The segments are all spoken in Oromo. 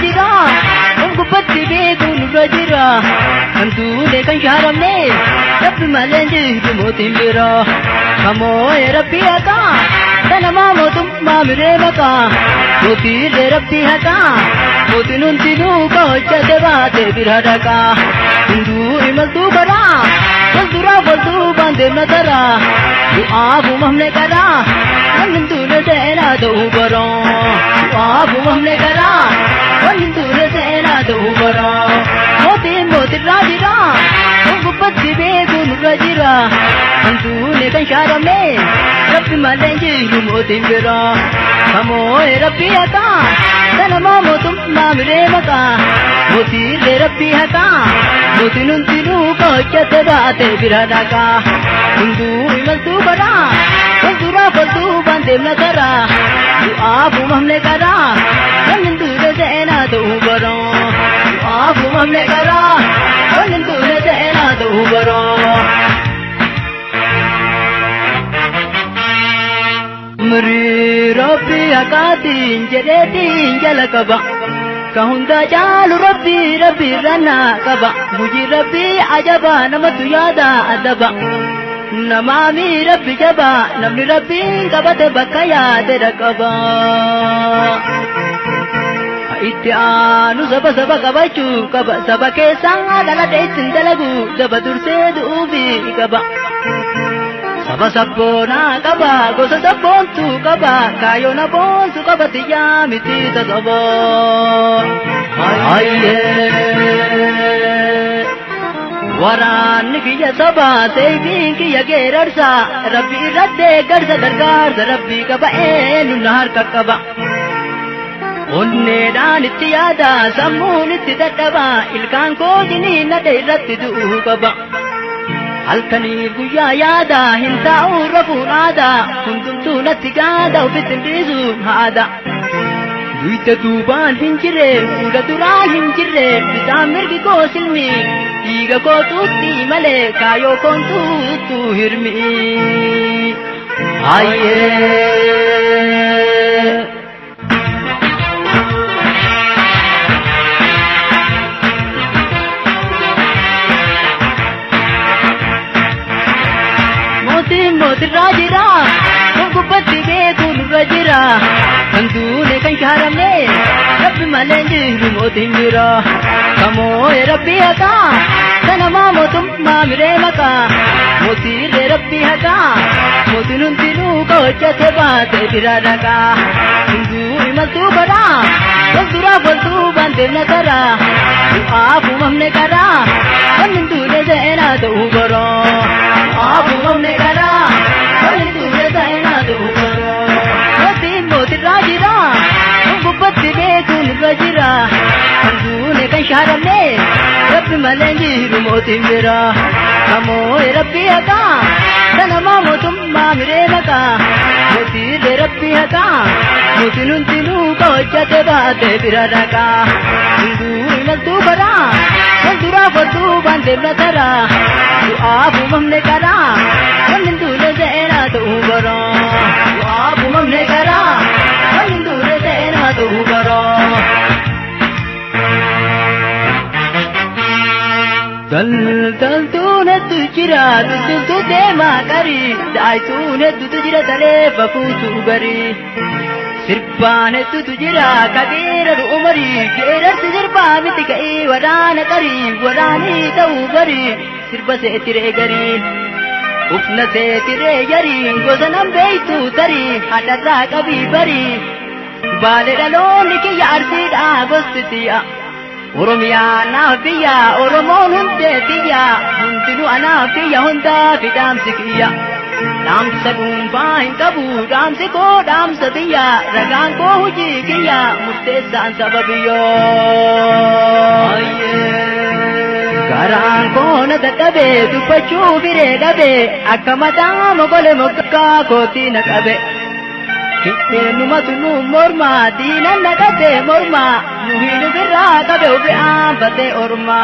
jira, kan gubbatti beeku nurra jira. Kan duune kan shaaramne, Rabbi malee jiru mootiin bira. Kamoo'ee Rabbi haqaa, kanamaa mootummaa miree maqaa. Mootiilee Rabbi haqaa, mootiin hundinuu ka hojjate baate bira dhaqaa. Hunduu imaltuu karaa, wal duraa wal duubaan deemna taraa. Du'aaf uumamne karaa, wanni hin duune seenaa ta'uu baraa. Du'aaf uumamne karaa, wanni hin duune seenaa ta'uu baraa. Mootiin mootirraa jira, kan gubbatti beeku nurra jira. Kan duune kan shaaramne, Rabbi malee jiru mootiin bira. Kamoo'ee Rabbi haqaa, kanamaa mootummaa miree maqaa. Mootiilee Rabbi haqaa, mootiin hundinuu ka hojjate baate bira dhaqaa. Hunduu imaltuu karaa, wal duraa wal duubaan deemna karaa. Du'aaf uumamne karaa, wanni hin duune seenaa ta'uu baraa. Du'aaf uumamne karaa, wanni hin duune seenaa ta'uu baraa. Mirii Rabbi haqaatiin jedheetiin jala qaba. Ka hunda caalu Rabbi Rabbi irra qaba. Hujii Rabbi ajaba namatu yaada adaba. Namaami Rabbi jaba namni Rabbiin qabate bakka yaade dhaqaba. Itti aanu saba saba qabachuu qaba. Saba keessaa dhalate ittiin dalagu daba dursee du'uufi qaba. Saba sabboonaa qaba gosa sabboontuu qaba kaayyoon boonsu qaba xiyyaa miti tasaba. Waraanni kiyya saba seefiin kiyya geerarsa Rabbi irratti deeggarsa gargaarsa Rabbi qaba eenyu na harka qaba. Onneedhaan itti yaada sammuun itti dadhaba ilkaan koo jiniin irratti du'uu qaba. Halkanii guyyaa yaada hin taa'u rafuun aadaa hundumtuu natti gaada ofitti hin dhiisuun haada. Duyda duubaan hin jirre fuula duraan hin jirre bitaan mirgi koo silmi dhiiga koo tuutti malee kaayoo koon tuuttu hirmi. Hayyee. Mootiin mootirraa jira, kan gubbatti beeku nurra jira. Kan duune kan shaaramne, Rabbi malee jiru mootiin bira. Kamoo'ee Rabbi haqaa, kanamaa mootummaa miree maqaa. Mootiilee Rabbi haqaa, mootiin hundinuu ka hojjate baate bira dhaqaa. Hunduu imaltuu karaa, wal duraa wal duubaan deemna karaa. Du'aaf uumamne karaa, wanni hin duune seenaa ta'uu baraa. Du'aaf uumamne karaa, wanni hin duune seenaa ta'uu baraa. Mootiin mootirraa jira, kan gubbatti beeku nurra jira. Kan duune kan shaaramne, Rabbi malee jiru mootiin bira. Kamoo'ee Rabbi haqaa, kanamaa mootummaa miree maqaa. Mootiilee Rabbi haqaa, mootiin hundinuu ka hojjate baate bira dhaqaa. Hunduu imaltuu karaa, wal duraa wal duubaan deemna karaa. Du'aaf uumamne karaa, wanni hin duune seenaa ta'uu baraa. Du'aaf uumamne karaa, wanni hin duune seenaa ta'uu baraa. Daldaltuun hedduu jira, daldaltuu deemaa qarii, daayituun hedduutu jira talee bafuutu garii. Sirbaan hedduutu jira kageera umarii, geerarsi sirbaa miti ka'ii waraana qarii, waraanii ta'uu barii, sirba seetiree garii. Ufna seetiree jarii, gosa nan beeytu tarii, hadharraa qabii barii. Baalee dhaloonni kiyya arsiidhaa gosti tiyya. Oromiyaa naaf biyya, Oromoon hundee tiyya, hundinuu anaaf kiyya hundaa fi dhaamsi kiyya. Dhaamsa dhuunfaa hin qabu, dhaamsi koo dhaamsa tiyya, ragaan koo hojii kiyya, murteessaan saba biyyoo. Garaan koo na dadhabe, dubbachuu firee dhabe, akka mataa mogole moggaa kootii na qabe. Eenyumatu nu morma, diinan naqate morma, nu hin ofirraa qabe ofi aanfatee orma.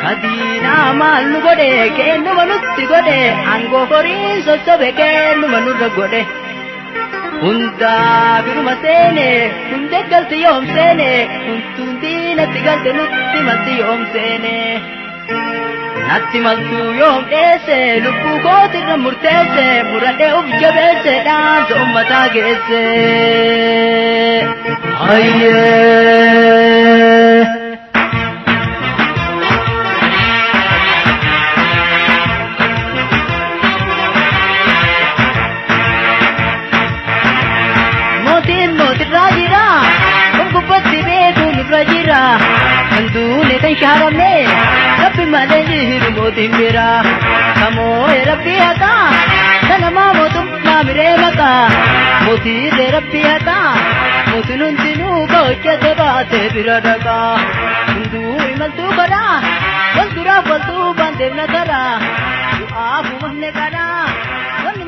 Kadiinaa maal nu godhe, kennuma nutti godhe, aangoo horiin sossobe kennuma nurra godhe. Hundaa biruma seene hundee galti yoom seene huntuun diinatti galte nutti malti yoom seene. Natti maltuu yoom dheesse lubbuu kootirra murteesse muradhee uf jabeesse dhaamsa ummataa geesse. Hayyee. Mootiin mootirraa jira, kan gubbatti beeku nurra jira. Kan duune kan shaaramne, rabbi malee jiru mootiin bira. Kamoo'ee rabbi haqaa, kanamaa mootummaa miree maqaa. Mootiirree rabbi haqaa, mootiin hundinuu ka hojjete baatee bira dhaqaa. Hunduu imaltuu godhaa, wal duraaf wal duubaan deemna karaa. Du'aaf uumamne karaa, wanni